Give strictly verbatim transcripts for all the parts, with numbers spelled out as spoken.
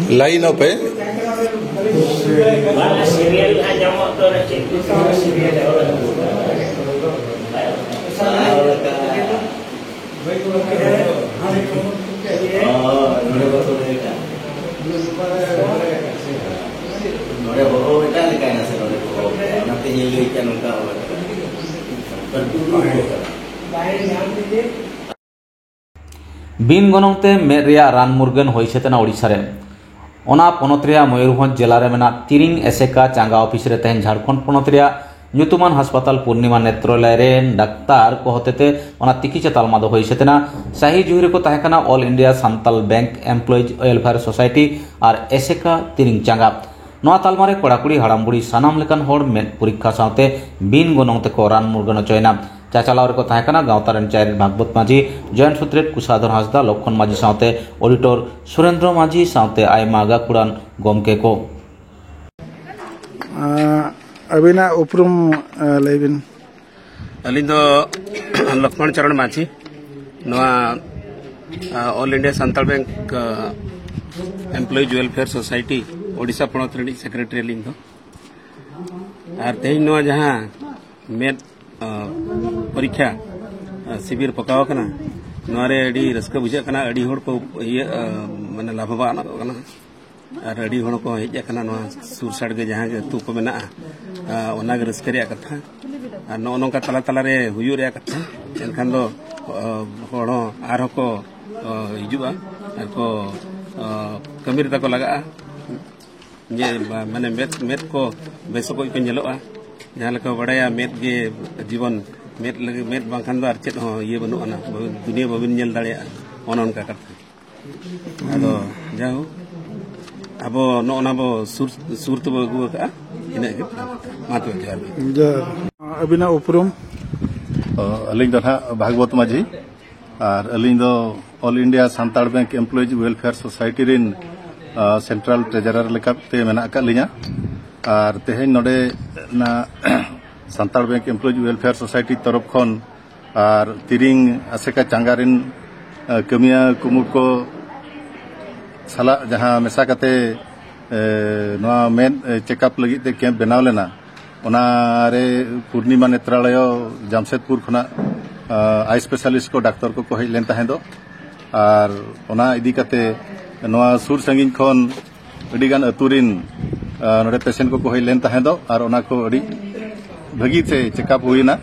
line up ᱮ᱾ ᱱᱚᱰᱮ ᱵᱚᱦᱚᱜ ᱮᱴᱟᱜ ᱞᱮᱠᱟᱭᱱᱟ ᱥᱮ, ᱱᱚᱰᱮ ᱵᱚᱦᱚᱜ ᱮᱴᱟᱜ ᱞᱮᱠᱟᱭᱱᱟ, ᱚᱱᱟᱛᱮ ᱤᱧ ᱞᱟᱹᱭ ᱠᱮᱫᱼᱟ ᱱᱚᱝᱠᱟ ᱚᱞ ᱟᱠᱟᱱᱟ᱾ ᱵᱤᱱ ᱜᱚᱱᱚᱝ ᱛᱮ ᱢᱮᱫ ᱨᱮᱭᱟᱜ ᱨᱟᱱ ᱢᱩᱨᱜᱟᱹᱱ ᱦᱩᱭ ᱥᱟᱹᱛ ᱮᱱᱟ ᱳᱰᱤᱥᱟ ᱨᱮ᱾ ᱚᱱᱟ ᱯᱚᱱᱚᱛ ᱨᱮᱭᱟᱜ ᱢᱚᱭᱩᱨᱵᱷᱚᱸᱡᱽ ᱡᱮᱞᱟ ᱨᱮ ᱢᱮᱱᱟᱜ ᱛᱤᱨᱤᱝ ᱮᱥᱮᱠᱟ ᱪᱟᱸᱜᱟ ᱚᱯᱷᱤᱥ ᱨᱮ ᱛᱮᱦᱮᱧ ᱡᱷᱟᱲᱠᱷᱚᱸᱰ ᱯᱚᱱᱚᱛ ᱨᱮᱭᱟᱜ ᱧᱩᱛᱩᱢᱟᱱ ᱦᱟᱥᱯᱟᱛᱟᱞ ᱯᱩᱨᱱᱤᱢᱟ ᱱᱮᱛᱨᱚᱞᱚᱭ ᱨᱮᱱ ᱰᱟᱠᱛᱟᱨ ᱠᱚ ᱦᱚᱛᱮᱛᱮ ᱚᱱᱟ ᱛᱤᱠᱤᱪᱷᱟ ᱛᱟᱞᱢᱟ ᱫᱚ ᱦᱩᱭ ᱥᱟᱹᱛ ᱮᱱᱟ᱾ ᱥᱟᱹᱦᱤ ᱡᱩᱦᱤ ᱨᱮᱠᱚ ᱛᱟᱦᱮᱸ ᱠᱟᱱᱟ All India Santal Bank Employees Welfare Society ᱟᱨ ᱮᱥᱮᱠᱟ ᱛᱤᱨᱤᱝ ᱪᱟᱸᱜᱟ᱾ ᱱᱚᱣᱟ ᱛᱟᱞᱢᱟ ᱨᱮ ᱠᱚᱲᱟ ᱠᱩᱲᱤ ᱦᱟᱲᱟᱢ ᱵᱩᱲᱦᱤ ᱥᱟᱱᱟᱢ ᱞᱮᱠᱟᱱ ᱦᱚᱲ ᱢᱮᱫ ᱯᱚᱨᱤᱠᱠᱷᱟ ᱥᱟᱶᱛᱮ ᱵᱤᱱ ᱜᱚᱱᱚᱝ ᱛᱮᱠᱚ ᱨᱟᱱ ᱢᱩᱨᱜᱟᱹᱱ ᱦᱚᱪᱚᱭᱮᱱᱟ᱾ ᱪᱟᱪᱟᱞᱟᱣ ᱨᱮᱠᱚ ᱛᱟᱦᱮᱸ ᱠᱟᱱᱟ ᱜᱟᱶᱛᱟ ᱨᱮᱱ ᱪᱟᱭᱨᱮᱛ ᱵᱷᱟᱜᱽᱵᱚᱛ ᱢᱟᱹᱡᱷᱤ, ᱡᱚᱭᱮᱱ ᱥᱩᱛᱨᱮᱛ ᱠᱩᱥᱟᱫᱷᱚᱨ ᱦᱟᱸᱥᱫᱟ, ᱞᱚᱠᱠᱷᱚᱱ ᱢᱟᱹᱡᱷᱤ ᱥᱟᱶᱛᱮ ᱚᱰᱤᱴᱚᱨ ᱥᱩᱨᱮᱱᱫᱨᱚ ᱢᱟᱹᱡᱷᱤ ᱥᱟᱶᱛᱮ ᱟᱭᱢᱟ ᱜᱟᱹᱠᱷᱩᱲᱟᱱ ᱜᱚᱢᱠᱮ ᱠᱚ᱾ ᱟᱸ, ᱟᱹᱵᱤᱱᱟᱜ ᱩᱯᱨᱩᱢ, ᱟᱸ, ᱞᱟᱹᱭ ᱵᱤᱱ᱾ ᱟᱹᱞᱤᱧ ᱫᱚ ᱞᱚᱠᱷᱢᱚᱬ ᱪᱚᱨᱚᱬ ᱢᱟᱹᱡᱷᱤ, ᱱᱚᱣᱟ, ᱟᱸ, All India Santal Bank, ᱟᱸ, Employees Welfare Society ᱳᱰᱤᱥᱟ ᱯᱚᱱᱚᱛ ᱨᱤᱱᱤᱡ ᱥᱮᱠᱨᱮᱴᱟᱨᱤ ᱟᱹᱞᱤᱧ ᱫᱚ᱾ ᱟᱨ ᱛᱮᱦᱮᱧ ᱱᱚᱣᱟ ᱡᱟᱦᱟᱸ ᱢᱮᱫ, ᱟᱸ, ᱯᱚᱨᱤᱠᱠᱷᱟ, ᱟᱸ, ᱥᱤᱵᱤᱨ ᱯᱟᱠᱟᱣ ᱟᱠᱟᱱᱟ, ᱱᱚᱣᱟ ᱨᱮ ᱟᱹᱰᱤ ᱨᱟᱹᱥᱠᱟᱹ ᱵᱩᱡᱷᱟᱹᱜ ᱠᱟᱱᱟ, ᱟᱹᱰᱤ ᱦᱚᱲ ᱠᱚ ᱤᱭᱟᱹ, ᱟᱸ, ᱢᱟᱱᱮ ᱞᱟᱵᱷᱚᱵᱟᱱᱚᱜ ᱠᱟᱱᱟ᱾ ᱟᱨ ᱟᱹᱰᱤ ᱦᱚᱲ ᱠᱚ ᱦᱮᱡ ᱟᱠᱟᱱᱟ ᱱᱚᱣᱟ ᱥᱩᱨ ᱥᱟᱰᱜᱮ ᱡᱟᱦᱟᱸ ᱜᱮ ᱟᱹᱛᱩ ᱠᱚ ᱢᱮᱱᱟᱜᱼᱟ, ᱟᱨ ᱚᱱᱟᱜᱮ ᱨᱟᱹᱥᱠᱟᱹ ᱨᱮᱭᱟᱜ ᱠᱟᱛᱷᱟ᱾ ᱟᱨ ᱱᱚᱜᱼᱚ ᱱᱚᱝᱠᱟ ᱛᱟᱞᱟ ᱛᱟᱞᱟᱨᱮ ᱦᱩᱭᱩᱜ ᱨᱮᱭᱟᱜ ᱠᱟᱛᱷᱟ, ᱮᱱᱠᱷᱟᱱ ᱫᱚ, ᱟᱸ, ᱦᱚᱲ ᱦᱚᱸ ᱟᱨᱦᱚᱸ ᱠᱚ, ᱟᱸ, ᱦᱤᱡᱩᱜᱼᱟ ᱟᱨ ᱠᱚ, ᱟᱸ, ᱠᱟᱹᱢᱤ ᱨᱮᱫᱚ ᱠᱚ ᱞᱟᱜᱟᱜᱼᱟ᱾ ᱧᱮ-, ᱢᱟᱱᱮ ᱢᱮᱫ, ᱢᱮᱫ ᱠᱚ ᱵᱮᱥ ᱚᱠᱚᱡ ᱠᱚ ᱧᱮᱞᱚᱜᱼᱟ᱾ ᱡᱟᱦᱟᱸ ᱞᱮᱠᱟ ᱵᱟᱲᱟᱭᱟ, ᱢᱮᱫ ᱜᱮ ᱡᱤᱵᱚᱱ, ᱢᱮᱫ ᱞᱟᱹᱜᱤᱫ, ᱢᱮᱫ ᱵᱟᱝᱠᱷᱟᱱ ᱫᱚ ᱟᱨ ᱪᱮᱫ ᱦᱚᱸ ᱤᱭᱟᱹ ᱵᱟᱹᱱᱩᱜ ᱟᱱᱟ, ᱵᱟᱵᱤᱱ, ᱫᱩᱱᱤᱭᱟᱹ ᱵᱟᱵᱤᱱ ᱧᱮᱞ ᱫᱟᱲᱮᱭᱟᱜᱼᱟ, ᱚᱱᱮ ᱚᱱᱠᱟ ᱠᱟᱛᱷᱟ᱾ ᱟᱫᱚ ᱡᱟᱭᱦᱳᱠ, ᱟᱵᱚ ᱱᱚᱜᱼᱚ ᱱᱟ ᱵᱚ ᱥᱩᱨ, ᱥᱩᱨ ᱛᱮᱵᱚ ᱟᱹᱜᱩ ᱟᱠᱟᱫᱼᱟ, ᱤᱱᱟᱹᱜ ᱜᱮ᱾ ᱢᱟ ᱛᱚᱵᱮ, ᱡᱚᱦᱟᱨ ᱜᱮ᱾ ᱡᱚᱦᱟᱨ᱾ ᱟᱹᱵᱤᱱᱟᱜ ᱩᱯᱨᱩᱢ? ᱚ, ᱟᱹᱞᱤᱧ ᱫᱚ ᱱᱟᱦᱟᱜ ᱵᱷᱟᱜᱽᱵᱚᱛ ᱢᱟᱹᱡᱷᱤ, ᱟᱨ ᱟᱹᱞᱤᱧ ᱫᱚ All India Santal Bank Employees Welfare Society ᱨᱤᱱ, ᱟ, Central Treasurer ᱞᱮᱠᱟᱛᱮ ᱢᱮᱱᱟᱜ ᱟᱠᱟᱫ ᱞᱤᱧᱟ᱾ ᱟᱨ ᱛᱮᱦᱮᱧ ᱱᱚᱰᱮ ᱱᱟ Santal Bank Employees Welfare Society ᱛᱚᱨᱚᱯ ᱠᱷᱚᱱ ᱟᱨ ᱛᱤᱨᱤᱝ ᱟᱥᱮᱠᱟ ᱪᱟᱸᱜᱟ ᱨᱤᱱ, ᱟ, ᱠᱟᱹᱢᱤᱭᱟᱹ ᱠᱩᱢᱩᱴ ᱠᱚ ᱥᱟᱞᱟᱜ ᱡᱟᱦᱟᱸ ᱢᱮᱥᱟ ᱠᱟᱛᱮ, ᱮ, ᱱᱚᱣᱟ ᱢᱮᱫ, ᱮ, ᱪᱮᱠᱟᱯ ᱞᱟᱹᱜᱤᱫ ᱛᱮ ᱠᱮᱢᱯ ᱵᱮᱱᱟᱣ ᱞᱮᱱᱟ, ᱚᱱᱟᱨᱮ ᱯᱩᱨᱱᱤᱢᱟ ᱱᱮᱛᱨᱟᱞᱚᱭᱚ ᱡᱟᱢᱥᱮᱫᱽᱯᱩᱨ ᱠᱷᱚᱱᱟᱜ, ᱟ, ᱟᱭ ᱥᱯᱮᱥᱟᱞᱤᱥᱴ ᱠᱚ, ᱰᱟᱠᱛᱚᱨ ᱠᱚᱠᱚ ᱦᱮᱡ ᱞᱮᱱ ᱛᱟᱦᱮᱸ ᱫᱚ᱾ ᱟᱨ ᱚᱱᱟ ᱤᱫᱤ ᱠᱟᱛᱮ ᱱᱚᱣᱟ ᱥᱩᱨ ᱥᱟᱺᱜᱤᱧ ᱠᱷᱚᱱ ᱟᱹᱰᱤᱜᱟᱱ ᱟᱹᱛᱩ ᱨᱤᱱ, ᱟ, ᱱᱚᱰᱮ ᱯᱮᱥᱮᱱᱴ ᱠᱚᱠᱚ ᱦᱮᱡ ᱞᱮᱱ ᱛᱟᱦᱮᱸ ᱫᱚ, ᱟᱨ ᱚᱱᱟ ᱠᱚ ᱟᱹᱰᱤ ᱵᱷᱟᱹᱜᱤ ᱛᱮ ᱪᱮᱠᱟᱯ ᱦᱩᱭᱱᱟ᱾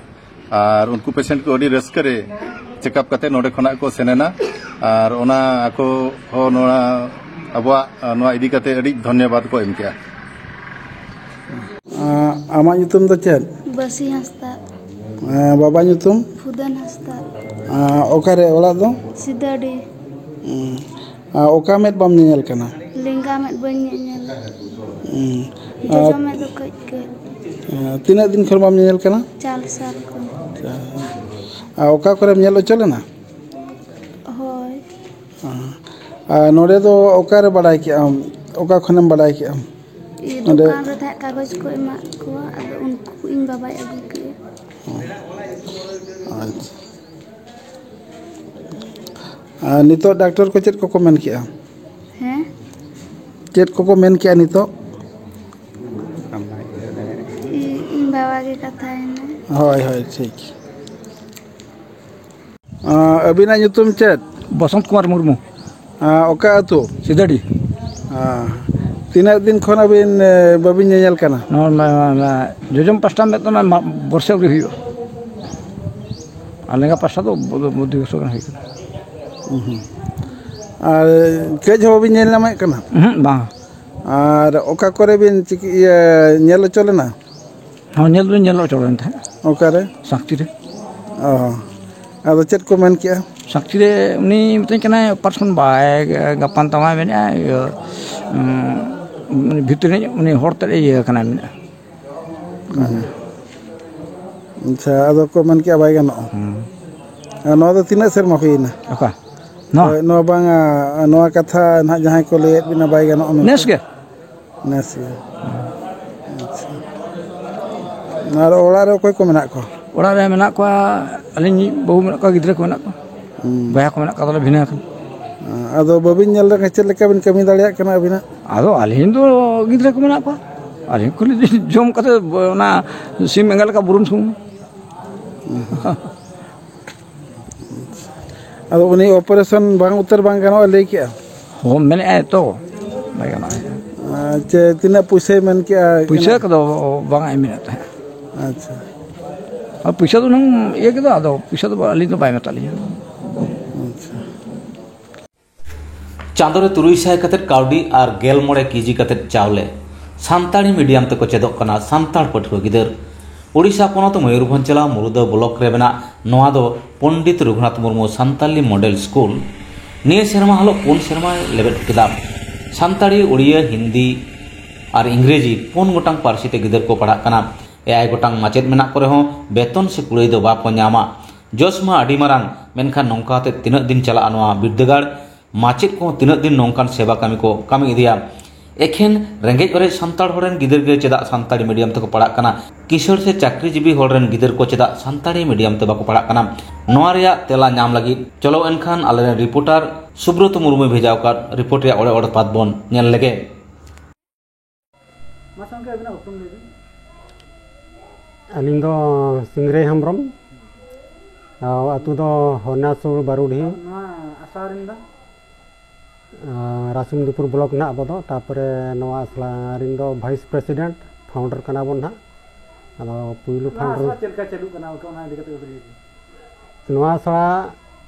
ᱟᱨ ᱩᱱᱠᱩ ᱯᱮᱥᱮᱱᱴ ᱠᱚ ᱟᱹᱰᱤ ᱨᱟᱹᱥᱠᱟᱹ ᱨᱮ ᱪᱮᱠᱟᱯ ᱠᱟᱛᱮ ᱱᱚᱰᱮ ᱠᱷᱚᱱᱟᱜ ᱠᱚ ᱥᱮᱱ ᱮᱱᱟ᱾ ᱟᱨ ᱚᱱᱟ ᱟᱠᱚ ᱦᱚᱸ ᱱᱚᱣᱟ ᱟᱵᱚᱣᱟᱜ, ᱟ, ᱱᱚᱣᱟ ᱤᱫᱤ ᱠᱟᱛᱮ ᱟᱹᱰᱤ ᱫᱷᱚᱱᱭᱚᱵᱟᱫ ᱠᱚ ᱮᱢ ᱠᱮᱜᱼᱟ᱾ ᱟᱸ, ᱟᱢᱟᱜ ᱧᱩᱛᱩᱢ ᱫᱚ ᱪᱮᱫ? ᱵᱟᱹᱥᱤ ᱦᱟᱸᱥᱫᱟ᱾ ᱟᱸ, ᱵᱟᱵᱟ ᱧᱩᱛᱩᱢ? ᱯᱷᱩᱫᱟᱹᱱ ᱦᱟᱸᱥᱫᱟ᱾ ᱟᱸ, ᱚᱠᱟᱨᱮ ᱚᱲᱟᱜ ᱫᱚ? ᱥᱤᱫᱟᱹᱰᱤ᱾ ᱩᱸ, ᱟᱸ, ᱚᱠᱟ ᱢᱮᱫ ᱵᱟᱢ ᱧᱮᱧᱮᱞ ᱠᱟᱱᱟ? ᱞᱮᱸᱜᱟ ᱢᱮᱫ ᱵᱟᱹᱧ ᱧᱮᱧᱮᱞ᱾ ᱩᱸ, ᱡᱚᱡᱚ ᱟᱨ ᱢᱮᱫ ᱫᱚ ᱠᱟᱹᱡ ᱠᱟᱹᱡ᱾ ᱟᱸ, ᱛᱤᱱᱟᱹᱜ ᱫᱤᱱ ᱠᱷᱚᱱ ᱵᱟᱢ ᱧᱮᱧᱮᱞ ᱠᱟᱱᱟ? ᱪᱟᱨ ᱥᱟᱞ ᱠᱷᱚᱱ᱾ ᱟᱨ ᱚᱠᱟ ᱠᱚᱨᱮᱢ ᱧᱮᱞ ᱦᱚᱪᱚ ᱞᱮᱱᱟ? ᱦᱳᱭ᱾ ᱟᱨ ᱱᱚᱰᱮ ᱫᱚ ᱚᱠᱟᱨᱮ ᱵᱟᱲᱟᱭ ᱠᱮᱜᱼᱟᱢ? ᱚᱠᱟ ᱠᱷᱚᱱᱮᱢ ᱵᱟᱲᱟᱭ ᱠᱮᱜᱼᱟᱢ? ᱤᱭᱟᱹ, ᱱᱚᱰᱮ ᱫᱚᱠᱟᱱ ᱨᱮ ᱛᱟᱦᱮᱸᱫ ᱠᱟᱜᱚᱡᱽ ᱠᱚ ᱮᱢᱟᱜ ᱠᱚᱣᱟ, ᱟᱫᱚ ᱩᱱᱠᱩ ᱤᱧ ᱵᱟᱵᱟᱭ ᱟᱹᱜᱩ ᱠᱮᱜᱼᱟ᱾ ᱟᱪᱪᱷᱟ᱾ ᱟᱨ ᱱᱤᱛᱚᱜ ᱰᱟᱠᱛᱚᱨ ᱠᱚ ᱪᱮᱫ ᱠᱚᱠᱚ ᱢᱮᱱ ᱠᱮᱜᱼᱟ? ᱦᱮᱸ? ᱪᱮᱫ ᱠᱚᱠᱚ ᱢᱮᱱ ᱠᱮᱜᱼᱟ ᱱᱤᱛᱚᱜ? ᱤ-, ᱤᱧ ᱵᱟᱵᱟ ᱜᱮ ᱠᱟᱛᱷᱟᱭᱮᱱᱟᱭ᱾ ᱦᱳᱭ, ᱦᱳᱭ, ᱴᱷᱤᱠ᱾ ᱟᱸ, ᱟᱹᱵᱤᱱᱟᱜ ᱧᱩᱛᱩᱢ ᱪᱮᱫ? ᱵᱚᱥᱚᱱᱛ ᱠᱩᱢᱟᱨ ᱢᱩᱨᱢᱩ᱾ ᱟᱸ, ᱚᱠᱟ ᱟᱹᱛᱩ? ᱥᱤᱫᱟᱹᱰᱤ᱾ ᱟᱸ, ᱛᱤᱱᱟᱹᱜ ᱫᱤᱱ ᱠᱷᱚᱱ ᱟᱹᱵᱤᱱ, ᱮ, ᱵᱟᱹᱵᱤᱱ ᱧᱮᱧᱮᱞ ᱠᱟᱱᱟ? ᱱᱚᱣᱟ, ᱱᱚᱣᱟ, ᱱᱚᱣᱟ ᱡᱚᱡᱚᱢ ᱯᱟᱥᱴᱟ ᱢᱮᱫ ᱫᱚ ᱱᱚᱣᱟ ᱢᱟ-, ᱵᱚᱨᱥᱮ ᱟᱹᱣᱨᱤ ᱦᱩᱭᱩᱜᱼᱟ᱾ ᱟᱨ ᱞᱮᱸᱜᱟ ᱯᱟᱥᱴᱟ ᱫᱚ ᱵᱚ-, ᱵᱚ-, ᱵᱚᱫᱽᱫᱤ ᱵᱚᱪᱷᱚᱨ ᱜᱟᱱ ᱦᱩᱭ ᱠᱟᱱᱟ᱾ ᱦᱩᱸ᱾ ᱟᱨ ᱠᱟᱹᱡ ᱦᱚᱸ ᱵᱟᱹᱵᱤᱱ ᱧᱮᱞ ᱧᱟᱢᱮᱫ ᱠᱟᱱᱟ? ᱩᱦᱩᱸ, ᱵᱟᱝ᱾ ᱟᱨ ᱚᱠᱟ ᱠᱚᱨᱮ ᱵᱤᱱ ᱪᱤᱠᱟᱹ-, ᱤᱭᱟᱹ, ᱧᱮᱞ ᱦᱚᱪᱚ ᱞᱮᱱᱟ? ᱦᱚᱸ, ᱧᱮᱞ ᱫᱚᱧ ᱧᱮᱞ ᱦᱚᱪᱚ ᱞᱮᱱ ᱛᱟᱦᱮᱸᱫ᱾ ᱚᱠᱟᱨᱮ? ᱥᱟᱸᱠᱪᱤ ᱨᱮ᱾ ᱚ᱾ ᱟᱫᱚ ᱪᱮᱫ ᱠᱚ ᱢᱮᱱ ᱠᱮᱜᱼᱟ? ᱥᱟᱸᱠᱪᱤ ᱨᱮ ᱩᱱᱤ ᱢᱤᱛᱟᱹᱧ ᱠᱟᱱᱟᱭ, "ᱚᱯᱟᱨᱮᱥᱚᱱ ᱵᱟᱭ ᱜᱟᱯᱟᱱ ᱛᱟᱢᱟᱭ ᱢᱮᱱᱮᱫᱼᱟ, ᱤᱭᱟᱹ, ᱩᱸ, ᱵᱷᱤᱛᱨᱤ ᱨᱮ ᱩᱱᱤ ᱦᱚᱲ ᱛᱮᱫ ᱮ ᱤᱭᱟᱹ ᱠᱟᱱᱟᱭ", ᱢᱮᱱᱮᱫᱼᱟ᱾ ᱟᱪᱪᱷᱟ, ᱟᱫᱚ ᱠᱚ ᱢᱮᱱ ᱠᱮᱜᱼᱟ ᱵᱟᱭ ᱜᱟᱱᱚᱜᱼᱟ᱾ ᱦᱩᱸ᱾ ᱟᱨ ᱱᱚᱣᱟ ᱫᱚ ᱛᱤᱱᱟᱹᱜ ᱥᱮᱨᱢᱟ ᱦᱩᱭᱮᱱᱟ? ᱚᱠᱟ? ᱱᱚᱣᱟ? ᱦᱳᱭ, ᱱᱚᱣᱟ ᱵᱟᱝᱟ, ᱱᱚᱣᱟ ᱠᱟᱛᱷᱟ ᱱᱟᱦᱟᱜ ᱡᱟᱦᱟᱸᱭ ᱠᱚ ᱞᱟᱹᱭᱮᱫ ᱵᱤᱱᱟ ᱵᱟᱭ ᱜᱟᱱᱚᱜᱼᱟ ᱢᱮᱱᱛᱮ᱾ ᱱᱮᱥ ᱜᱮ᱾ ᱱᱮᱥ ᱜᱮ᱾ ᱟᱪᱪᱷᱟ᱾ ᱟᱨ ᱚᱲᱟᱜ ᱨᱮ ᱚᱠᱚᱭ ᱠᱚ ᱢᱮᱱᱟᱜ ᱠᱚᱣᱟ? ᱚᱲᱟᱜ ᱨᱮ ᱢᱮᱱᱟᱜ ᱠᱚᱣᱟ, ᱟᱹᱞᱤᱧ ᱢᱤᱫ ᱵᱟᱹᱦᱩ ᱢᱮᱱᱟᱜ ᱠᱚᱣᱟ, ᱜᱤᱫᱽᱨᱟᱹ ᱠᱚ ᱢᱮᱱᱟᱜ ᱠᱚᱣᱟ᱾ ᱦᱩᱸ᱾ ᱵᱚᱭᱦᱟ ᱠᱚ ᱢᱮᱱᱟᱜ ᱠᱚᱣᱟ, ᱛᱟᱦᱞᱮ ᱵᱷᱤᱱᱟᱹ ᱟᱠᱟᱱᱟ᱾ ᱟᱫᱚ ᱵᱟᱹᱵᱤᱱ ᱧᱮᱞ ᱞᱮᱠᱷᱟᱱ ᱪᱮᱫ ᱞᱮᱠᱟ ᱵᱤᱱ ᱠᱟᱹᱢᱤ ᱫᱟᱲᱮᱭᱟᱜ ᱠᱟᱱᱟ ᱟᱹᱵᱤᱱᱟᱜ? ᱟᱫᱚ ᱟᱹᱞᱤᱧ ᱫᱚ ᱜᱤᱫᱽᱨᱟᱹ ᱠᱚ ᱢᱮᱱᱟᱜ ᱠᱚᱣᱟ, ᱟᱹᱞᱤᱧ ᱠᱷᱟᱹᱞᱤ ᱡᱚᱢ ᱠᱟᱛᱮ ᱚᱱᱟ ᱥᱤᱢ ᱮᱸᱜᱟ ᱞᱮᱠᱟ ᱵᱩᱨᱩᱢ ᱥᱩᱢᱩᱝ᱾ ᱟᱫᱚ ᱩᱱᱤ ᱚᱯᱟᱨᱮᱥᱚᱱ ᱵᱟᱝ ᱩᱛᱟᱹᱨ ᱵᱟᱝ ᱜᱟᱱᱚᱜᱼᱟ ᱞᱟᱹᱭ ᱠᱮᱜᱼᱟ? ᱦᱚᱸ, ᱢᱮᱱᱮᱫᱼᱟᱭ ᱛᱚ, ᱵᱟᱭ ᱜᱟᱱᱚᱜᱼᱟ᱾ ᱟᱨ ᱪᱮ ᱛᱤᱱᱟᱹᱜ ᱯᱩᱭᱥᱟᱹᱭ ᱢᱮᱱ ᱠᱮᱜᱼᱟ? ᱯᱩᱭᱥᱟᱹ ᱠᱚᱫᱚ ᱵᱟᱝ ᱮ ᱢᱮᱱᱮᱫ ᱛᱟᱦᱮᱸᱫ᱾ ᱟᱪᱪᱷᱟ᱾ ᱟᱨ ᱯᱩᱭᱥᱟᱹ ᱫᱚ ᱦᱩᱱᱟᱹᱝ ᱤᱭᱟᱹ ᱠᱮᱫᱟ, ᱟᱫᱚ ᱯᱩᱭᱥᱟᱹ ᱫᱚ ᱟᱹᱞᱤᱧ ᱫᱚ ᱵᱟᱭ ᱢᱮᱛᱟᱜ ᱞᱤᱧᱟ᱾ ᱟᱪᱪᱷᱟ᱾ ᱪᱟᱸᱫᱳ ᱨᱮ ᱛᱩᱨᱩᱭ ᱥᱟᱭ ᱠᱟᱛᱮᱫ ᱠᱟᱹᱣᱰᱤ ᱟᱨ ᱜᱮᱞ ᱢᱚᱬᱮ ᱠᱮᱡᱤ ᱠᱟᱛᱮᱫ ᱪᱟᱣᱞᱮ᱾ ᱥᱟᱱᱛᱟᱲᱤ ᱢᱤᱰᱤᱭᱟᱢ ᱛᱮᱠᱚ ᱪᱮᱫᱚᱜ ᱠᱟᱱᱟ ᱥᱟᱱᱛᱟᱲ ᱯᱟᱹᱴᱷᱩᱣᱟᱹ ᱜᱤᱫᱟᱹᱨ᱾ ᱳᱰᱤᱥᱟ ᱯᱚᱱᱚᱛ ᱢᱚᱭᱩᱨᱵᱷᱚᱸᱡᱽ ᱡᱮᱞᱟ ᱢᱩᱨᱩᱫᱟᱹ ᱵᱞᱚᱠ ᱨᱮ ᱢᱮᱱᱟᱜ ᱱᱚᱣᱟ ᱫᱚ ᱯᱚᱱᱰᱤᱛ ᱨᱚᱜᱷᱩᱱᱟᱛᱷ ᱢᱩᱨᱢᱩ ᱥᱟᱱᱛᱟᱞᱤ ᱢᱚᱰᱮᱞ ᱥᱠᱩᱞ᱾ ᱱᱤᱭᱟᱹ ᱥᱮᱨᱢᱟ ᱦᱤᱞᱳᱜ ᱯᱩᱱ ᱥᱮᱨᱢᱟᱭ ᱞᱮᱵᱮᱫ ᱠᱮᱫᱟ᱾ ᱥᱟᱱᱛᱟᱲᱤ, ᱳᱲᱤᱭᱟᱹ, ᱦᱤᱱᱫᱤ ᱟᱨ ᱤᱝᱨᱮᱡᱤ ᱯᱩᱱ ᱜᱚᱴᱟᱝ ᱯᱟᱹᱨᱥᱤ ᱛᱮ ᱜᱤᱫᱟᱹᱨ ᱠᱚ ᱯᱟᱲᱦᱟᱜ ᱠᱟᱱᱟ᱾ ᱮᱭᱟᱭ ᱜᱚᱴᱟᱝ ᱢᱟᱪᱮᱫ ᱢᱮᱱᱟᱜ ᱠᱚ ᱨᱮᱦᱚᱸ ᱵᱮᱛᱚᱱ ᱥᱮ ᱠᱩᱲᱟᱹᱭ ᱫᱚ ᱵᱟᱠᱚ ᱧᱟᱢᱟ᱾ ᱡᱚᱥ ᱢᱟ ᱟᱹᱰᱤ ᱢᱟᱨᱟᱝ, ᱢᱮᱱᱠᱷᱟᱱ ᱱᱚᱝᱠᱟ ᱠᱟᱛᱮ ᱛᱤᱱᱟᱹᱜ ᱫᱤᱱ ᱪᱟᱞᱟᱜᱼᱟ ᱱᱚᱣᱟ ᱵᱤᱨᱫᱟᱹᱜᱟᱲ? ᱢᱟᱪᱮᱫ ᱠᱚᱦᱚᱸ ᱛᱤᱱᱟᱹᱜ ᱫᱤᱱ ᱱᱚᱝᱠᱟᱱ ᱥᱮᱵᱟ ᱠᱟᱹᱢᱤ ᱠᱚ ᱠᱟᱹᱢᱤ ᱤᱫᱤᱭᱟ? ᱮᱠᱷᱮᱱ ᱨᱮᱸᱜᱮᱡ ᱚᱨᱮᱡ ᱥᱟᱱᱛᱟᱲ ᱦᱚᱲ ᱨᱮᱱ ᱜᱤᱫᱟᱹᱨ ᱜᱮ ᱪᱮᱫᱟᱜ ᱥᱟᱱᱛᱟᱲᱤ ᱢᱤᱰᱤᱭᱟᱢ ᱛᱮᱠᱚ ᱯᱟᱲᱦᱟᱜ ᱠᱟᱱᱟ? ᱠᱤᱥᱟᱹᱬ ᱥᱮ ᱪᱟᱹᱠᱨᱤᱡᱤᱵᱤ ᱦᱚᱲ ᱨᱮᱱ ᱜᱤᱫᱟᱹᱨ ᱠᱚ ᱪᱮᱫᱟᱜ ᱥᱟᱱᱛᱟᱲᱤ ᱢᱤᱰᱤᱭᱟᱢ ᱛᱮ ᱵᱟᱠᱚ ᱯᱟᱲᱦᱟᱜ ᱠᱟᱱᱟ? ᱱᱚᱣᱟ ᱨᱮᱭᱟᱜ ᱛᱮᱞᱟ ᱧᱟᱢ ᱞᱟᱹᱜᱤᱫ ᱪᱚᱞᱚ ᱮᱱᱠᱷᱟᱱ ᱟᱞᱮᱨᱮᱱ ᱨᱤᱯᱳᱨᱴᱟᱨ ᱥᱩᱵᱨᱚᱛ ᱢᱩᱨᱢᱩᱭ ᱵᱷᱮᱡᱟ ᱟᱠᱟᱫ ᱨᱤᱯᱳᱨᱴ ᱨᱮᱭᱟᱜ ᱚᱲᱮ ᱚᱲᱮ ᱯᱟᱛ ᱵᱚᱱ ᱧᱮᱞ ᱞᱮᱜᱮ᱾ ᱢᱟᱥᱮ ᱜᱚᱢᱠᱮ, ᱟᱹᱵᱤᱱᱟᱜ ᱩᱯᱨᱩᱢ ᱞᱟᱹᱭ ᱵᱤᱱ᱾ ᱟᱹᱞᱤᱧ ᱫᱚ ᱥᱤᱝᱨᱟᱹᱭ ᱦᱮᱢᱵᱨᱚᱢ, ᱟᱨ ᱟᱹᱛᱩ ᱫᱚ ᱦᱚᱨᱱᱟᱥᱩᱨ ᱵᱟᱨᱩᱰᱤᱦᱤ᱾ ᱱᱚᱣᱟ ᱟᱥᱲᱟ ᱨᱮᱱ ᱫᱚ? ᱟᱨ ᱨᱟᱥᱤᱢᱫᱤᱯᱩᱨ ᱵᱞᱚᱠ ᱱᱟᱦᱟᱜ ᱟᱵᱚ ᱫᱚ, ᱛᱟᱨᱯᱚᱨᱮ ᱱᱚᱣᱟ ᱟᱥᱲᱟ ᱨᱮᱱ ᱫᱚ ᱵᱷᱟᱭᱤᱥ ᱯᱨᱮᱥᱤᱰᱮᱱᱴ, ᱯᱷᱟᱣᱩᱱᱰᱟᱨ ᱠᱟᱱᱟ ᱵᱚᱱ ᱱᱟᱦᱟᱜ᱾ ᱟᱫᱚ ᱯᱩᱭᱞᱩ ᱱᱚᱣᱟ ᱯᱷᱟᱣᱩᱱᱰᱟᱨ ᱟᱥᱲᱟ ᱪᱮᱫ ᱞᱮᱠᱟ ᱪᱟᱹᱞᱩᱜ ᱠᱟᱱᱟ, ᱚᱱᱟ ᱤᱫᱤ ᱠᱟᱛᱮ ᱠᱟᱹᱴᱤᱡ ᱞᱟᱹᱭ ᱵᱤᱱ᱾ ᱱᱚᱣᱟ ᱟᱥᱲᱟ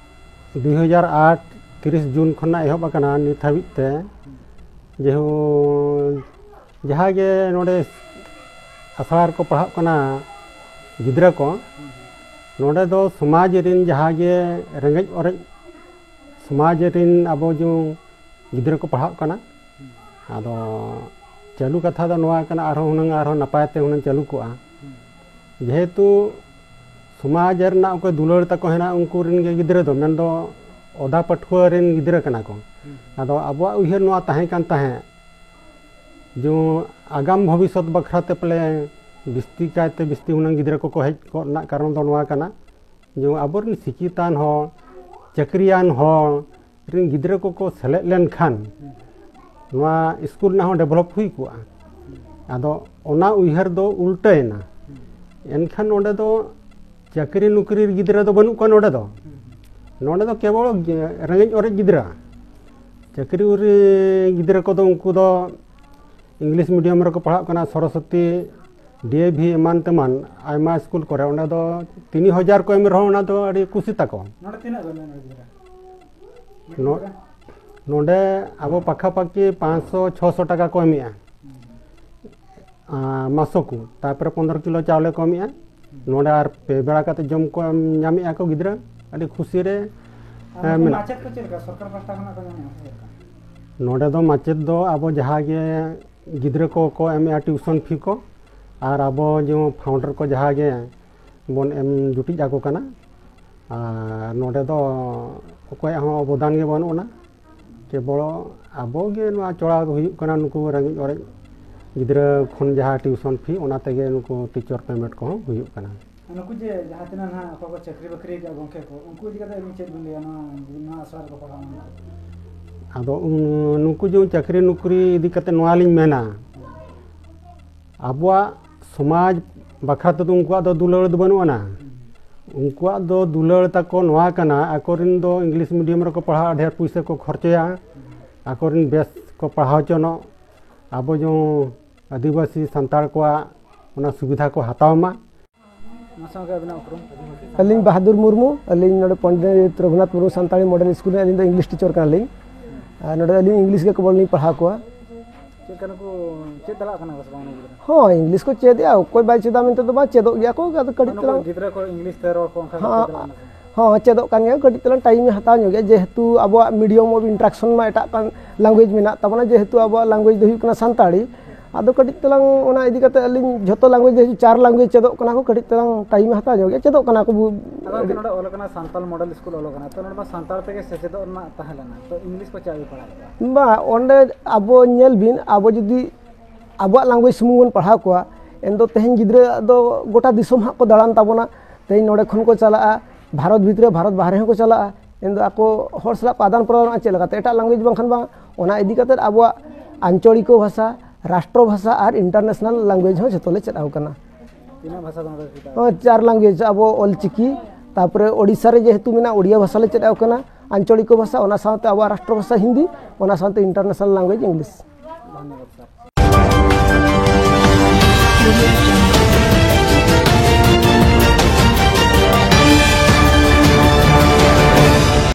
ᱫᱩᱭ ᱦᱟᱡᱟᱨ ᱟᱴ ᱛᱤᱨᱤᱥ ᱡᱩᱱ ᱠᱷᱚᱱᱟᱜ ᱮᱦᱚᱵ ᱟᱠᱟᱱᱟ ᱱᱤᱛ ᱦᱟᱹᱵᱤᱡ ᱛᱮ᱾ ᱡᱮᱦᱩ ᱡᱟᱦᱟᱸ ᱜᱮ ᱱᱚᱰᱮ ᱟᱥᱲᱟ ᱨᱮᱠᱚ ᱯᱟᱲᱦᱟᱜ ᱠᱟᱱᱟ ᱜᱤᱫᱽᱨᱟᱹ ᱠᱚ, ᱱᱚᱰᱮ ᱫᱚ ᱥᱚᱢᱟᱡᱽ ᱨᱮᱱ ᱡᱟᱦᱟᱸ ᱜᱮ ᱨᱮᱸᱜᱮᱡ ᱚᱨᱮᱡ ᱥᱚᱢᱟᱡᱽ ᱨᱮᱱ ᱟᱵᱚ ᱡᱮ ᱜᱤᱫᱽᱨᱟᱹ ᱠᱚ ᱯᱟᱲᱦᱟᱜ ᱠᱟᱱᱟ᱾ ᱟᱫᱚ ᱪᱟᱹᱞᱩ ᱠᱟᱛᱷᱟ ᱫᱚ ᱱᱚᱣᱟ ᱠᱟᱱᱟ, ᱟᱨᱦᱚᱸ ᱦᱩᱱᱟᱹᱝ ᱟᱨᱦᱚᱸ ᱱᱟᱯᱟᱭ ᱛᱮ ᱦᱩᱱᱟᱹᱝ ᱪᱟᱹᱞᱩ ᱠᱚᱜᱼᱟ᱾ ᱡᱮᱦᱮᱛᱩ ᱥᱚᱢᱟᱡᱽ ᱨᱮᱱᱟᱜ ᱚᱠᱚᱭ ᱫᱩᱞᱟᱹᱲ ᱛᱟᱠᱚ ᱦᱮᱱᱟᱜ, ᱩᱱᱠᱩ ᱨᱮᱱ ᱜᱮ ᱜᱤᱫᱽᱨᱟᱹ ᱫᱚ, ᱢᱮᱱᱫᱚ ᱚᱫᱟ ᱯᱟᱹᱴᱷᱩᱣᱟᱹ ᱨᱮᱱ ᱜᱤᱫᱽᱨᱟᱹ ᱠᱟᱱᱟ ᱠᱚ᱾ ᱟᱫᱚ ᱟᱵᱚᱣᱟᱜ ᱩᱭᱦᱟᱹᱨ ᱱᱚᱣᱟ ᱛᱟᱦᱮᱸ ᱠᱟᱱ ᱛᱟᱦᱮᱸᱫ, ᱡᱮ ᱟᱜᱟᱢ ᱵᱷᱚᱵᱤᱥᱥᱚᱛ ᱵᱟᱠᱷᱨᱟ ᱛᱮ ᱯᱟᱞᱮ ᱵᱤᱥᱛᱤ ᱠᱟᱭᱛᱮ ᱵᱤᱥᱛᱤ ᱦᱩᱱᱟᱹᱝ ᱜᱤᱫᱽᱨᱟᱹ ᱠᱚᱠᱚ ᱦᱮᱡ ᱠᱚᱜ ᱨᱮᱱᱟᱜ ᱠᱟᱨᱚᱱ ᱫᱚ ᱱᱚᱣᱟ ᱠᱟᱱᱟ, ᱡᱮ ᱟᱵᱚᱨᱮᱱ ᱥᱤᱠᱷᱤᱛᱟᱱ ᱦᱚᱲ, ᱪᱟᱹᱠᱨᱤᱭᱟᱱ ᱦᱚᱲ, ᱨᱮᱱ ᱜᱤᱫᱽᱨᱟᱹ ᱠᱚᱠᱚ ᱥᱮᱞᱮᱫ ᱞᱮᱱᱠᱷᱟᱱ ᱱᱚᱣᱟ ᱥᱠᱩᱞ ᱨᱮᱱᱟᱜ ᱦᱚᱸ ᱰᱮᱵᱷᱞᱚᱯ ᱦᱩᱭ ᱠᱚᱜᱼᱟ᱾ ᱟᱫᱚ ᱚᱱᱟ ᱩᱭᱦᱟᱹᱨ ᱫᱚ ᱩᱞᱴᱟᱹᱭᱮᱱᱟ᱾ ᱮᱱᱠᱷᱟᱱ ᱱᱚᱰᱮ ᱫᱚ ᱪᱟᱹᱠᱨᱤ ᱱᱚᱠᱨᱤ ᱜᱤᱫᱽᱨᱟᱹ ᱫᱚ ᱵᱟᱹᱱᱩᱜ ᱠᱚᱣᱟ ᱱᱚᱰᱮ ᱫᱚ᱾ ᱱᱚᱰᱮ ᱫᱚ ᱠᱮᱵᱚᱞ ᱨᱮᱸᱜᱮᱡ ᱚᱨᱮᱡ ᱜᱤᱫᱽᱨᱟᱹ, ᱪᱟᱹᱠᱨᱤ ᱩᱨᱤ ᱜᱤᱫᱽᱨᱟᱹ ᱠᱚᱫᱚ ᱩᱱᱠᱩ ᱫᱚ ᱤᱝᱞᱤᱥ ᱢᱤᱰᱤᱭᱟᱢ ᱨᱮᱠᱚ ᱯᱟᱲᱦᱟᱜ ᱠᱟᱱᱟ, ᱥᱚᱨᱚᱥᱚᱛᱤ, ᱰᱤ ᱮ ᱵᱷᱤ, ᱮᱢᱟᱱ ᱛᱮᱢᱟᱱ ᱟᱭᱢᱟ ᱥᱠᱩᱞ ᱠᱚᱨᱮ᱾ ᱚᱸᱰᱮ ᱫᱚ ᱛᱤᱱ ᱦᱟᱡᱟᱨ ᱠᱚ ᱮᱢ ᱨᱮᱦᱚᱸ ᱚᱱᱟ ᱫᱚ ᱟᱹᱰᱤ ᱠᱩᱥᱤ ᱛᱟᱠᱚ᱾ ᱱᱚᱰᱮ ᱛᱤᱱᱟᱹᱜ ᱜᱟᱱ ᱢᱮᱱᱟᱜᱼᱟ ᱜᱤᱫᱽᱨᱟᱹ? ᱱᱚ-, ᱱᱚᱰᱮ ᱟᱵᱚ ᱯᱟᱠᱷᱟᱯᱟᱠᱤ ᱯᱟᱸᱪᱥᱚ, ᱪᱷᱚᱥᱚ ᱴᱟᱠᱟ ᱠᱚ ᱮᱢᱮᱜᱼᱟ᱾ ᱟᱸ, ᱢᱟᱥᱚᱠ, ᱛᱟᱨᱯᱚᱨᱮ ᱯᱚᱱᱫᱽᱨᱚ ᱠᱤᱞᱳ ᱪᱟᱣᱞᱮ ᱠᱚ ᱮᱢᱮᱜᱼᱟ᱾ ᱱᱚᱰᱮ ᱟᱨ ᱯᱮ ᱵᱮᱲᱟ ᱠᱟᱛᱮ ᱡᱚᱢ ᱠᱚ ᱧᱟᱢᱮᱜᱼᱟ ᱠᱚ ᱜᱤᱫᱽᱨᱟᱹ, ᱟᱹᱰᱤ ᱠᱷᱩᱥᱤ ᱨᱮ᱾ ᱟᱨ ᱦᱮᱸ, ᱱᱩᱠᱩ ᱢᱮᱱᱟᱜ᱾ ᱢᱟᱪᱮᱫ ᱠᱚ ᱪᱮᱫ ᱞᱮᱠᱟ ᱥᱚᱨᱠᱟᱨ ᱯᱟᱦᱴᱟ ᱠᱷᱚᱱᱟᱜ ᱠᱚ ᱧᱟᱢᱮᱜᱼᱟ ᱥᱮ ᱪᱮᱫ ᱞᱮᱠᱟ? ᱱᱚᱰᱮ ᱫᱚ ᱢᱟᱪᱮᱫ ᱫᱚ ᱟᱵᱚ ᱡᱟᱦᱟᱸ ᱜᱮ ᱜᱤᱫᱽᱨᱟᱹ ᱠᱚᱠᱚ ᱮᱢᱮᱜᱼᱟ ᱴᱤᱭᱩᱥᱚᱱ ᱯᱷᱤ ᱠᱚ, ᱟᱨ ᱟᱵᱚ ᱡᱮᱢᱚᱱ ᱯᱷᱟᱣᱩᱱᱰᱟᱨ ᱠᱚ ᱡᱟᱦᱟᱸ ᱜᱮ ᱵᱚᱱ ᱮᱢ ᱡᱩᱴᱤᱡ ᱟᱠᱚ ᱠᱟᱱᱟ, ᱟᱨ ᱱᱚᱰᱮ ᱫᱚ ᱚᱠᱚᱭᱟᱜ ᱦᱚᱸ ᱚᱵᱚᱫᱟᱱ ᱜᱮ ᱵᱟᱹᱱᱩᱜ ᱟᱱᱟ᱾ ᱠᱮᱵᱚᱞ ᱟᱵᱚ ᱜᱮ ᱱᱚᱣᱟ ᱪᱚᱲᱟᱣ ᱦᱩᱭᱩᱜ ᱠᱟᱱᱟ, ᱱᱩᱠᱩ ᱨᱮᱸᱜᱮᱡ ᱚᱨᱮᱡ ᱜᱤᱫᱽᱨᱟᱹ ᱠᱷᱚᱱ ᱡᱟᱦᱟᱸ ᱴᱤᱭᱩᱥᱚᱱ ᱯᱷᱤ, ᱚᱱᱟ ᱛᱮᱜᱮ ᱱᱩᱠᱩ ᱴᱤᱪᱟᱨ ᱯᱮᱢᱮᱱᱴ ᱠᱚᱦᱚᱸ ᱦᱩᱭᱩᱜ ᱠᱟᱱᱟ᱾ ᱱᱩᱠᱩ ᱡᱮ ᱡᱟᱦᱟᱸ ᱛᱤᱱᱟᱹᱜ ᱱᱟᱦᱟᱜ ᱚᱠᱚᱭ ᱠᱚ ᱪᱟᱹᱠᱨᱤ ᱵᱟᱹᱠᱨᱤ ᱟᱠᱟᱫ ᱜᱚᱢᱠᱮ ᱠᱚ, ᱩᱱᱠᱩ ᱤᱫᱤ ᱠᱟᱛᱮ ᱟᱹᱵᱤᱱ ᱪᱮᱫ ᱵᱤᱱ ᱞᱟᱹᱭᱟ ᱱᱚᱣᱟ, ᱱᱚᱣᱟ ᱟᱥᱲᱟ ᱨᱮᱠᱚ ᱯᱟᱲᱦᱟᱣ ᱢᱟ? ᱟᱫᱚ ᱩᱱ-, ᱱᱩᱠᱩ ᱡᱮ ᱪᱟᱹᱠᱨᱤ ᱱᱚᱠᱨᱤ ᱤᱫᱤ ᱠᱟᱛᱮ ᱱᱚᱣᱟ ᱞᱤᱧ ᱢᱮᱱᱟ, ᱟᱵᱚᱣᱟᱜ ᱥᱚᱢᱟᱡᱽ ᱵᱟᱠᱷᱨᱟ ᱛᱮᱫᱚ ᱩᱱᱠᱩᱣᱟᱜ ᱫᱚ ᱫᱩᱞᱟᱹᱲ ᱫᱚ ᱵᱟᱹᱱᱩᱜ ᱟᱱᱟ᱾ ᱩᱱᱠᱩᱣᱟᱜ ᱫᱚ ᱫᱩᱞᱟᱹᱲ ᱛᱟᱠᱚ ᱱᱚᱣᱟ ᱠᱟᱱᱟ, ᱟᱠᱚᱨᱮᱱ ᱫᱚ ᱤᱝᱞᱤᱥ ᱢᱤᱰᱤᱭᱟᱢ ᱨᱮᱠᱚ ᱯᱟᱲᱦᱟᱜᱼᱟ, ᱰᱷᱮᱨ ᱯᱩᱭᱥᱟᱹ ᱠᱚ ᱠᱷᱚᱨᱪᱚᱭᱟ, ᱟᱠᱚᱨᱮᱱ ᱵᱮᱥ ᱠᱚ ᱯᱟᱲᱦᱟᱣ ᱦᱚᱪᱚᱱᱚᱜ, ᱟᱵᱚ ᱡᱮᱢᱚᱱ ᱟᱹᱫᱤᱵᱟᱹᱥᱤ ᱥᱟᱱᱛᱟᱲ ᱠᱚᱣᱟᱜ ᱚᱱᱟ ᱥᱩᱵᱤᱫᱷᱟ ᱠᱚ ᱦᱟᱛᱟᱣ ᱢᱟ᱾ ᱢᱟᱥᱮ ᱜᱚᱢᱠᱮ ᱟᱹᱵᱤᱱᱟᱜ ᱩᱯᱨᱩᱢ? ᱟᱹᱞᱤᱧ ᱵᱟᱦᱟᱫᱩᱨ ᱢᱩᱨᱢᱩ, ᱟᱹᱞᱤᱧ ᱱᱚᱰᱮ ᱯᱚᱱᱰᱤᱛ ᱨᱚᱜᱷᱩᱱᱟᱛᱷ ᱢᱩᱨᱢᱩ ᱥᱟᱱᱛᱟᱲᱤ ᱢᱚᱰᱮᱞ ᱥᱠᱩᱞ ᱨᱮ ᱟᱹᱞᱤᱧ ᱫᱚ ᱤᱝᱞᱤᱥ ᱴᱤᱪᱟᱨ ᱠᱟᱱᱟᱞᱤᱧ᱾ ᱟᱨ ᱱᱚᱰᱮ ᱟᱹᱞᱤᱧ ᱤᱝᱞᱤᱥ ᱜᱮ ᱠᱮᱵᱚᱞ ᱞᱤᱧ ᱯᱟᱲᱦᱟᱣ ᱠᱚᱣᱟ᱾ ᱪᱮᱫ ᱞᱮᱠᱟ ᱱᱩᱠᱩ ᱪᱮᱫ ᱫᱟᱲᱮᱭᱟᱜ ᱠᱟᱱᱟ ᱠᱚ ᱥᱮ ᱵᱟᱝ ᱱᱩᱠᱩ ᱜᱤᱫᱽᱨᱟᱹ? ᱦᱚᱸ, ᱤᱝᱞᱤᱥ ᱠᱚ ᱪᱮᱫ ᱮᱜᱼᱟ, ᱚᱠᱚᱭ ᱵᱟᱭ ᱪᱮᱫᱟ ᱢᱮᱱᱛᱮ ᱫᱚ ᱵᱟᱝ, ᱪᱮᱫᱚᱜ ᱜᱮᱭᱟ ᱠᱚ, ᱟᱫᱚ ᱠᱟᱹᱴᱤᱡ ᱱᱩᱠᱩ ᱛᱟᱞᱟᱝ᱾ ᱜᱤᱫᱽᱨᱟᱹ ᱠᱚ ᱤᱝᱞᱤᱥ ᱛᱮ ᱨᱚᱲ ᱠᱚ ᱚᱱᱠᱟ ᱠᱚ ᱦᱚᱸ, ᱪᱮᱫ ᱫᱟᱲᱮᱭᱟᱜ ᱠᱟᱱᱟ ᱥᱮ? ᱦᱚᱸ, ᱪᱮᱫᱚᱜ ᱠᱟᱱ ᱜᱮᱭᱟ, ᱠᱟᱹᱴᱤᱡ ᱛᱟᱞᱟᱝ ᱴᱟᱭᱤᱢ ᱮ ᱦᱟᱛᱟᱣ ᱧᱚᱜ ᱜᱮᱭᱟ, ᱡᱮᱦᱮᱛᱩ ᱟᱵᱚᱣᱟᱜ medium of interaction ᱢᱟ ᱮᱴᱟᱜ ᱠᱟᱱ language ᱢᱮᱱᱟᱜ ᱛᱟᱵᱚᱱᱟ, ᱡᱮᱦᱮᱛᱩ ᱟᱵᱚᱣᱟᱜ language ᱫᱚ ᱦᱩᱭᱩᱜ ᱠᱟᱱᱟ ᱥᱟᱱᱛᱟᱲᱤ᱾ ᱟᱫᱚ ᱠᱟᱹᱴᱤᱡ ᱛᱟᱞᱟᱝ ᱚᱱᱟ ᱤᱫᱤ ᱠᱟᱛᱮ ᱟᱹᱞᱤᱧ ᱡᱷᱚᱛᱚ language ᱫᱚ ᱪᱟᱨ language ᱪᱮᱫᱚᱜ ᱠᱟᱱᱟ ᱠᱚ, ᱠᱟᱹᱴᱤᱡ ᱛᱟᱞᱟᱝ ᱴᱟᱭᱤᱢ ᱮ ᱦᱟᱛᱟᱣ ᱧᱚᱜ ᱜᱮᱭᱟ, ᱪᱮᱫᱚᱜ ᱠᱟᱱᱟ ᱠᱚ᱾ ᱟᱫᱚ ᱜᱚᱢᱠᱮ, ᱱᱚᱰᱮ ᱚᱞ ᱠᱟᱱᱟ ᱥᱟᱱᱛᱟᱲ ᱢᱚᱰᱮᱞ ᱥᱠᱩᱞ ᱚᱞ ᱠᱟᱱᱟ, ᱛᱚ ᱱᱚᱰᱮ ᱢᱟ ᱥᱟᱱᱛᱟᱲ ᱛᱮᱜᱮ ᱥᱮᱪᱮᱫᱚᱜ ᱨᱮᱱᱟᱜ ᱛᱟᱦᱮᱸ ᱞᱮᱱᱟ, ᱛᱚ ᱤᱝᱞᱤᱥ ᱠᱚ ᱪᱮᱫᱟᱜ ᱯᱮ ᱯᱟᱲᱦᱟᱣᱮᱫ ᱠᱚᱣᱟ? ᱵᱟ, ᱚᱸᱰᱮ ᱟᱵᱚ ᱧᱮᱞ ᱵᱤᱱ, ᱟᱵᱚ ᱡᱩᱫᱤ ᱟᱵᱚᱣᱟᱜ language ᱥᱩᱢᱩᱝ ᱵᱚᱱ ᱯᱟᱲᱦᱟᱣ ᱠᱚᱣᱟ, ᱮᱱᱫᱚ ᱛᱮᱦᱮᱧ ᱜᱤᱫᱽᱨᱟᱹ ᱫᱚ ᱜᱚᱴᱟ ᱫᱤᱥᱚᱢ ᱦᱟᱸᱜ ᱠᱚ ᱫᱟᱬᱟᱱ ᱛᱟᱵᱚᱱᱟ᱾ ᱛᱮᱦᱮᱧ ᱱᱚᱰᱮ ᱠᱷᱚᱱ ᱠᱚ ᱪᱟᱞᱟᱜᱼᱟ, ᱵᱷᱟᱨᱚᱛ ᱵᱷᱤᱛᱨᱤ, ᱵᱷᱟᱨᱚᱛ ᱵᱟᱦᱨᱮ ᱦᱚᱸᱠᱚ ᱪᱟᱞᱟᱜᱼᱟ᱾ ᱢᱮᱱᱫᱚ ᱟᱠᱚ ᱦᱚᱲ ᱥᱟᱞᱟᱜ ᱠᱚ ᱟᱫᱟᱱ ᱯᱨᱚᱫᱟᱱᱚᱜᱼᱟ ᱪᱮᱫ ᱞᱮᱠᱟᱛᱮ, ᱮᱴᱟᱜ ᱞᱮᱝᱜᱩᱭᱮᱡᱽ ᱵᱟᱝᱠᱷᱟᱱ ᱵᱟᱝ, ᱚᱱᱟ ᱤᱫᱤ ᱠᱟᱛᱮ ᱟᱵᱚᱣᱟᱜ ᱟᱧᱪᱚᱲᱤᱠᱚ ᱵᱷᱟᱥᱟ, ᱨᱟᱥᱴᱨᱚ ᱵᱷᱟᱥᱟ ᱟᱨ ᱤᱱᱴᱟᱨᱱᱮᱥᱱᱟᱞ ᱞᱮᱝᱜᱩᱭᱮᱡᱽ ᱦᱚᱸ ᱡᱷᱚᱛᱚ ᱞᱮ ᱪᱮᱫ ᱟᱠᱚ ᱠᱟᱱᱟ᱾ ᱛᱤᱱᱟᱹᱜ ᱵᱷᱟᱥᱟ ᱫᱚ ᱱᱚᱰᱮ ᱪᱮᱫ ᱟᱠᱚ? ᱦᱚᱸ, ᱪᱟᱨ ᱞᱮᱝᱜᱩᱭᱮᱡᱽ, ᱟᱵᱚ ᱚᱞ ᱪᱤᱠᱤ, ᱛᱟᱨᱯᱚᱨᱮ ᱳᱰᱤᱥᱟ ᱨᱮ ᱡᱮᱦᱮᱛᱩ ᱢᱮᱱᱟᱜᱼᱟ, ᱳᱰᱤᱭᱟ ᱵᱷᱟᱥᱟ ᱞᱮ ᱪᱮᱫ ᱟᱠᱚ ᱠᱟᱱᱟ, ᱟᱧᱪᱚᱲᱤᱠᱚ ᱵᱷᱟᱥᱟ, ᱚᱱᱟ ᱥᱟᱶᱛᱮ ᱟᱵᱚᱣᱟᱜ ᱨᱟᱥᱴᱨᱚ ᱵᱷᱟᱥᱟ ᱦᱤᱱᱫᱤ, ᱚᱱᱟ ᱥᱟᱶᱛᱮ ᱤᱱᱴᱟᱨᱱᱮᱥᱱᱟᱞ ᱞᱮᱝᱜᱩᱭᱮᱡᱽ ᱤᱝᱞᱤᱥ᱾ ᱫᱷᱚᱱᱭᱚᱵᱟᱫ ᱥᱟᱨ᱾